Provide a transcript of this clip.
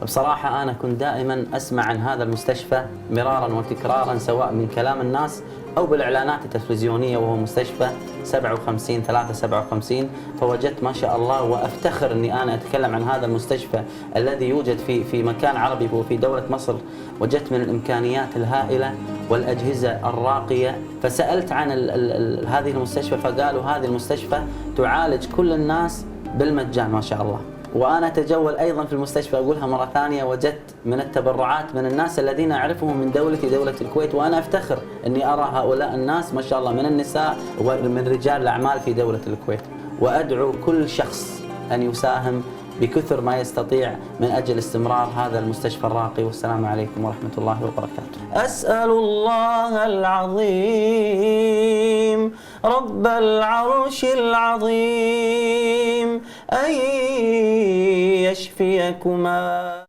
بصراحة أنا كنت دائما أسمع عن هذا المستشفى مرارا وتكرارا، سواء من كلام الناس أو بالإعلانات التلفزيونية، وهو مستشفى 57 357. فوجدت ما شاء الله، وأفتخر أني أنا أتكلم عن هذا المستشفى الذي يوجد في مكان عربي وفي دولة مصر. وجدت من الإمكانيات الهائلة والأجهزة الراقية. فسألت عن هذه المستشفى، فقالوا هذه المستشفى تعالج كل الناس بالمجان ما شاء الله. وأنا أتجول أيضا في المستشفى، أقولها مرة ثانية، وجدت من التبرعات من الناس الذين أعرفهم من دولتي دولة الكويت، وأنا أفتخر أني أرى هؤلاء الناس ما شاء الله من النساء ومن رجال الأعمال في دولة الكويت. وأدعو كل شخص أن يساهم بكثر ما يستطيع من أجل استمرار هذا المستشفى الراقي. والسلام عليكم ورحمة الله وبركاته. أسأل الله العظيم رب العرش العظيم أن يشفيكما.